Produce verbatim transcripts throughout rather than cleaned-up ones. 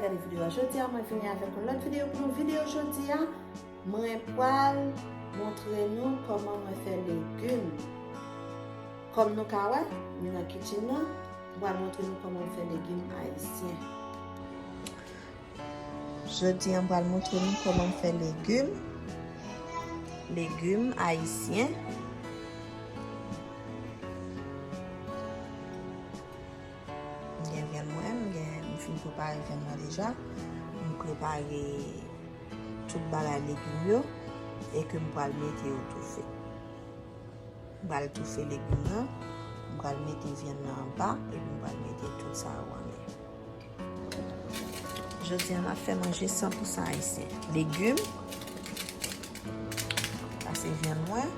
Gade videyo a. Jodi a, mwen vini avèk yon lòt videyo pou nou. Videyo jodi a, mwen pral montre nou kòman mwen fè legim. Kòm nou ka wè, m nan kitchen nan, m pral montre nou kòman m fè legim ayisyen. Jodi a, m pral montre nou kòman m fè legim. Legim ayisyen. M gen vyann mwen, m gen, m fin prepare vyann mwen deja. M prepare tout bagay legim yo e ke m pral mete yo toufe. M pral toufe legim nan, m pral mete vyann nan anba epi m pral mete tout sa yo anlè. Jodi a, m ap fè manje san pou san ayisyen. Legim, sa se vyann mwen,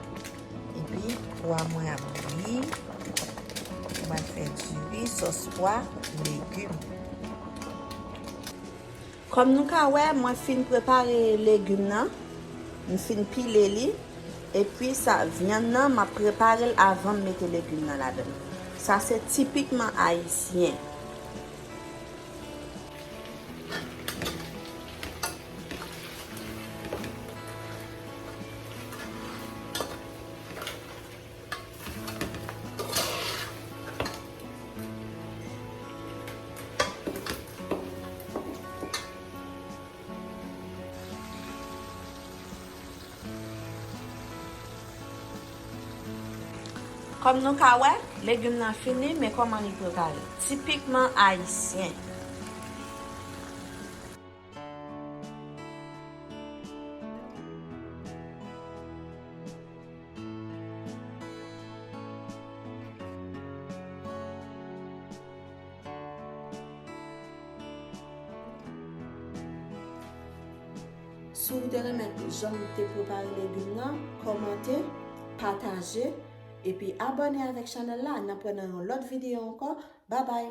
epi pwa mwen ap bouyi. M pral fè diri, sòs pwa, legim. Kòm nou ka wè, mwen fin prepare legim nan, m fin pile li, epi sa, vyann nan, m ap prepare l avan m mete legim nan ladan l. Sa se tipikman ayisyen. Kòm nou ka wè, legim nan fini, men kòman li prepare? Tipikman ayisyen. Si w te renmen jan m te prepare legim nan, kòmante, pataje, epi abòne avèk chanèl la. N ap wè nan yon lòt videyo ankò. Babay!